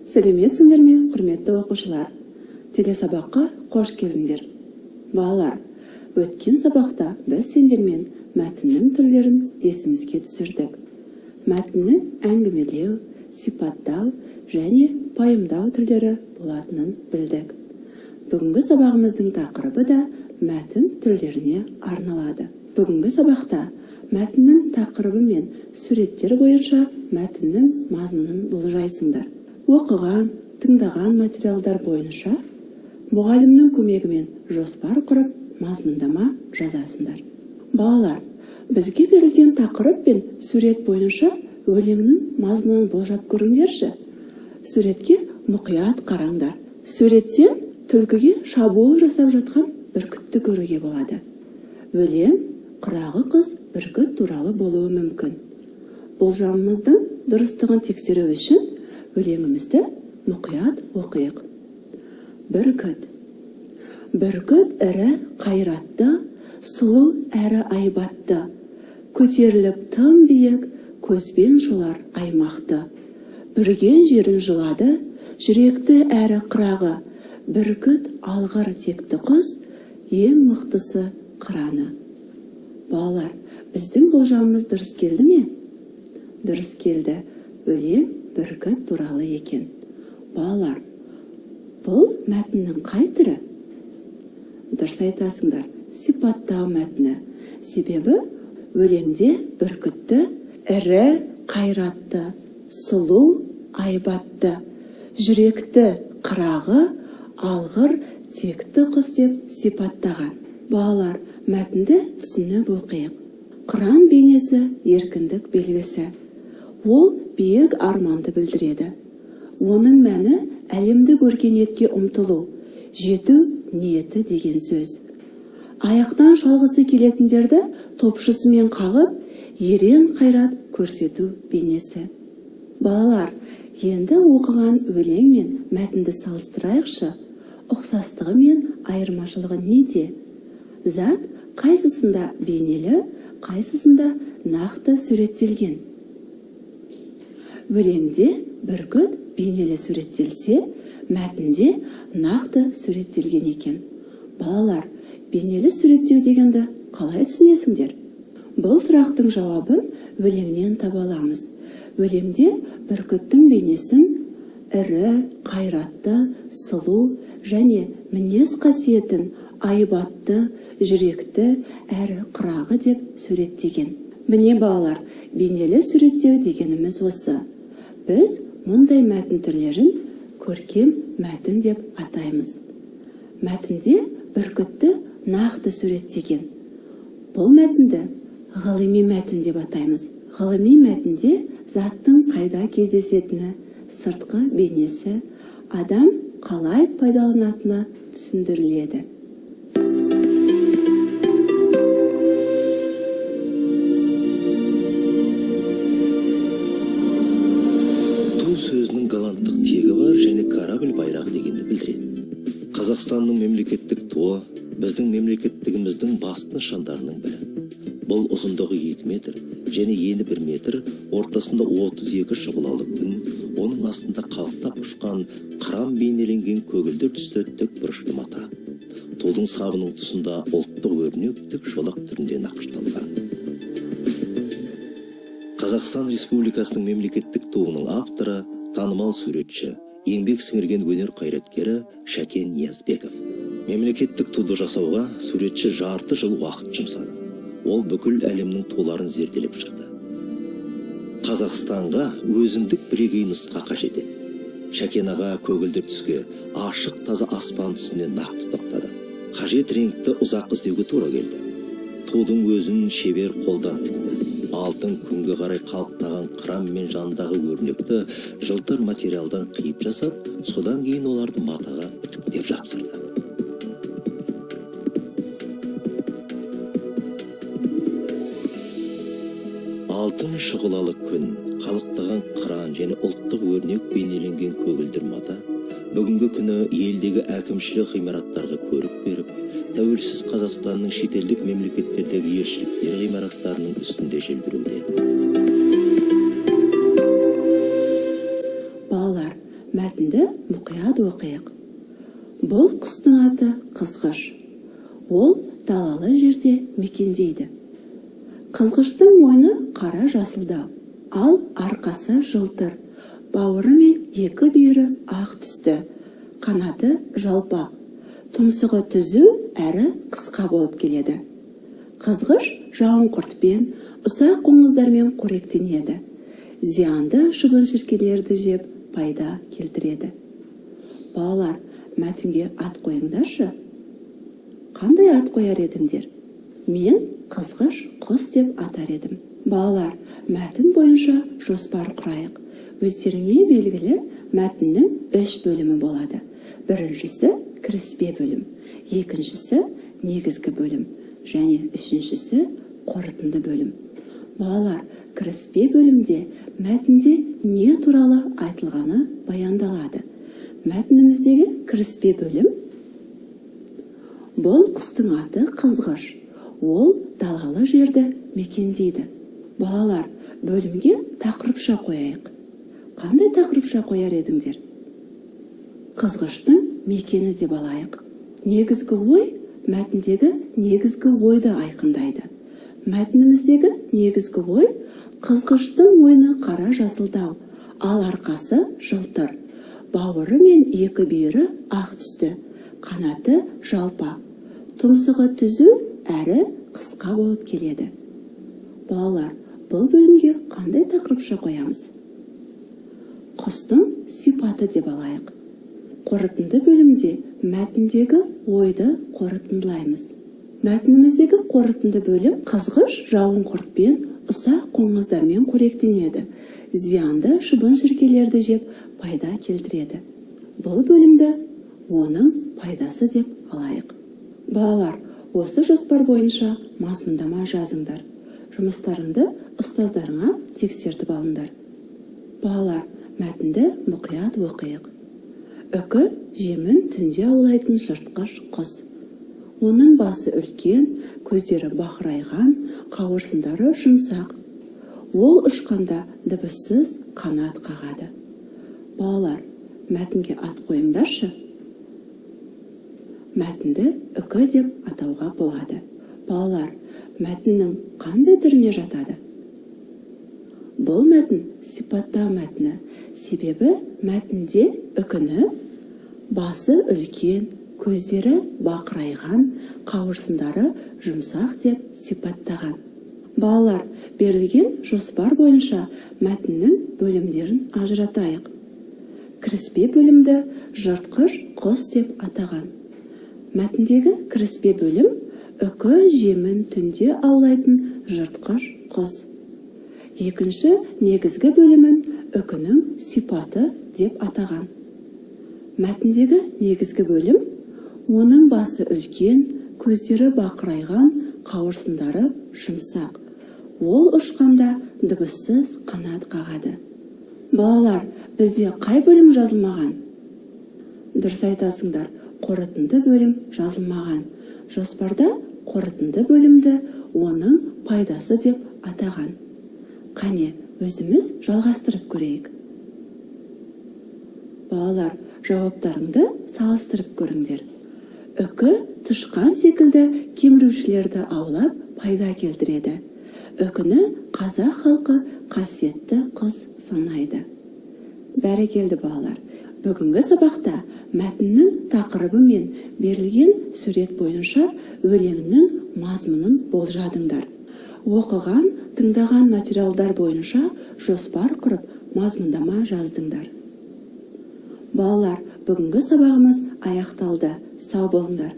Сәлеметсіңдер ме, құрметті оқушылар? Телесабаққа қош келдіңдер. Балалар, өткен сабақта біз сендермен мәтіннің түрлерін есімізге түсірдік. Мәтіннің әңгімелеу, сипаттау және пайымдау түрлері болатынын білдік. Бүгінгі сабағымыздың тақырыбы да мәтін түрлеріне арналады. Бүгінгі сабақта мәтіннің тақырыбы мен суреттер бойынша мәтіннің мазмұнын болжайсыңдар. Оқыған, тыңдаған материалдар бойынша мұғалімнің көмегімен жоспар құрып, мазмұндама жазасыңдар. Балалар, бізге берілген тақырып пен сурет бойынша өлеңнің мазмұнын болжап көріңдерші. Суретке мұқият қараңдар. Суреттен түлкіге шабуыл жасап жатқан бүркітті көруге болады. Өлең қырағы қыз бүркіт туралы болуы мүмкін. Болжамымыздың дұрыстығын тексеру үшін өлеңімізді мұқият оқиық. Бүркіт. Бүркіт ірі, қайратты, сұлу әрі айбатты. Көтеріліп тым биік, көзбен шолар аймақты. Бүрген жерін жылады, жүректі әрі қырағы. Бүркіт алғыр текті құс, ең мықтысы қыраны. Балалар, біздің болжамымыз дұрыс келді ме? Дұрыс келді. Өлең бүркіт туралы екен. Балалар, бұл мәтіннің қай түрі? Дұрыс айтасыңдар, сипаттау мәтіні. Себебі өлеңде бүркітті ірі, қайратты, сұлу, айбатты, жүректі, қырағы, алғыр, текті құс деп сипаттаған. Балалар, мәтінді түсініп оқиық. Қыран бейнесі еркіндік белгісі. Ол биік арманды білдіреді. Оның мәні әлемдік өркениетке ұмтылу, жету ниеті деген сөз. Аяқтан шалғысы келетіндерді топшысымен қағып, ерен қайрат көрсету бейнесі. Балалар, енді оқыған өлең мен мәтінді салыстырайықшы. Ұқсастығы мен айырмашылығы неде? Зат қайсысында бейнелі, қайсысында нақты суреттелген? Өлеңде бүркіт бейнелі суреттелсе, мәтінде нақты суреттелген екен. Балалар, бейнелі суреттеу дегенді қалай түсінесіңдер? Бұл сұрақтың жауабын өлеңнен таба аламыз. Өлеңде бүркіттің бейнесін ірі, қайратты, сұлу және мінез қасиетін айбатты, жүректі әрі қырағы деп суреттеген. Міне балалар, бейнелі суреттеу дегеніміз осы. Біз мұндай мәтін түрлерін көркем мәтін деп атаймыз. Мәтінде бүркітті нақты суреттеген. Бұл мәтінді ғылыми мәтін деп атаймыз. Ғылыми мәтінде заттың қайда кездесетіні, сыртқы бейнесі, адам қалай пайдаланатыны түсіндіріледі. Ту сөзінің голландтық тегі бар және корабль байрағы дегенді білдіреді. Қазақстанның мемлекеттік туы біздің мемлекеттігіміздің басты нышандарының бірі. Бұл ұзындығы 2 метр және ені 1 метр, ортасында 32 шұғылалы күн, оның астында қалықтап ұшқан қыран бейнеленген көгілдір түсті тік бұрышты мата. Тудың сабының тұсында ұлттық өрнек тік жолақ түрінде нақышталған. Қазақстан Республикасының мемлекеттік туының авторы, танымал суретші, еңбек сіңірген өнер қайраткері Шәкен Ниязбеков. Мемлекеттік туды жасауға суретші жарты жыл уақыт жұмсады. Ол бүкіл әлемнің туларын зерделеп шықты. Қазақстанға өзіндік бірегей нұсқа қажет еді. Шәкен аға көгілдір түске, ашық таза аспан түсіне нақты тоқтады. Қажет реңкті ұзақ іздеуге тура келді. Тудың өзін шебер қолдан тікті. Алтын күнге қарай қалықтаған қыран мен жанындағы өрнекті жылтыр материалдан қиып жасап, содан кейін оларды матаға үтіктеп жапсырды. Алтын шұғылалы күн, қалықтаған қыран және ұлттық өрнек бейнеленген көгілдір мата бүгінгі күні елдегі әкімшілік ғимараттарға көрік беріп, тәуелсіз Қазақстанның шетелдік мемлекеттердегі елшіліктері ғимараттарының үстінде желбіреуде. Балалар, Мәтінді мұқият оқиық. Бұл құстың аты қызғыш. Ол далалы жерде мекендейді. Қызғыштың мойны қара жасылдау, ал арқасы жылтыр, бауыры мен екі бүйірі ақ түсті, қанаты жалпақ, тұмсығы түзу әрі қысқа болып келеді. Қызғыш жауынқұртпен, ұсақ қоңыздармен қоректенеді. Зиянды шыбын-шіркейлерді жеп пайда келтіреді. Балалар, мәтінге ат қойыңдаршы. Қандай ат қояр едіңдер? Мен қызғыш құс деп атар едім. Балалар, мәтін бойынша жоспар құрайық. Өздеріңе белгілі, мәтіннің үш бөлімі болады. Біріншісі – кіріспе бөлім, екіншісі – негізгі бөлім және үшіншісі – қорытынды бөлім. Балалар, кіріспе бөлімде мәтінде не туралы айтылғаны баяндалады. Мәтініміздегі кіріспе бөлім: Бұл құстың аты қызғыш. Ол далалы жерді мекендейді. Балалар, бөлімге тақырыпша қояйық. Қандай тақырыпша қояр едіңдер? Қызғыштың мекені деп алайық. Негізгі ой мәтіндегі негізгі ойды айқындайды. Мәтініміздегі негізгі ой: қызғыштың мойны қара жасылдау, ал арқасы жылтыр, бауыры мен екі бүйірі ақ түсті, қанаты жалпақ, тұмсығы түзу әрі қысқа болып келеді. Балалар, бұл бөлімге қандай тақырыпша қоямыз? Құстың сипаты деп алайық. Қорытынды бөлімде мәтіндегі ойды қорытындылаймыз. Мәтініміздегі қорытынды бөлім: қызғыш жауынқұртпен, ұсақ қоңыздармен қоректенеді, зиянды шыбын-шіркейлерді жеп пайда келтіреді. Бұл бөлімді оның пайдасы деп алайық. Балалар, осы жоспар бойынша мазмұндама жазыңдар. Жұмыстарыңды ұстаздарыңа тексертіп алыңдар. Балалар, мәтінді мұқият оқиық. Үкі – жемін түнде аулайтын жыртқыш құс. Оның басы үлкен, көздері бақырайған, қауырсындары жұмсақ. Ол ұшқанда дыбыссыз қанат қағады. Балалар, мәтінге ат қойыңдаршы. Мәтінді үкі деп атауға болады. Балалар, мәтіннің қандай түріне жатады? Бұл мәтін – сипаттау мәтіні, себебі мәтінде үкіні басы үлкен, көздері бақырайған, қауырсындары жұмсақ деп сипаттаған. Балалар, берілген жоспар бойынша мәтіннің бөлімдерін ажыратайық. Кіріспе бөлімді жыртқыш құс деп атаған. Мәтіндегі кіріспе бөлім: үкі – жемін түнде аулайтын жыртқыш құс. Екінші негізгі бөлімін үкінің сипаты деп атаған. Мәтіндегі негізгі бөлім: оның басы үлкен, көздері бақырайған, қауырсындары жұмсақ. Ол ұшқанда дыбыссыз қанат қағады. Балалар, бізде қай бөлім жазылмаған? Дұрыс айтасыңдар, қорытынды бөлім жазылмаған. Жоспарда қорытынды бөлімді оның пайдасы деп атаған. Қане, өзіміз жалғастырып көрейік. Балалар, жауаптарыңды салыстырып көріңдер. Үкі тышқан секілді кемірушілерді аулап пайда келтіреді. Үкіні қазақ халқы қасиетті құс санайды. Бәрекелді, балалар! Бүгінгі сабақта мәтіннің тақырыбы мен берілген сурет бойынша өлеңнің мазмұнын болжадыңдар. Оқыған, тыңдаған материалдар бойынша жоспар құрып, мазмұндама жаздыңдар. Балалар, бүгінгі сабағымыз аяқталды. Сау болыңдар.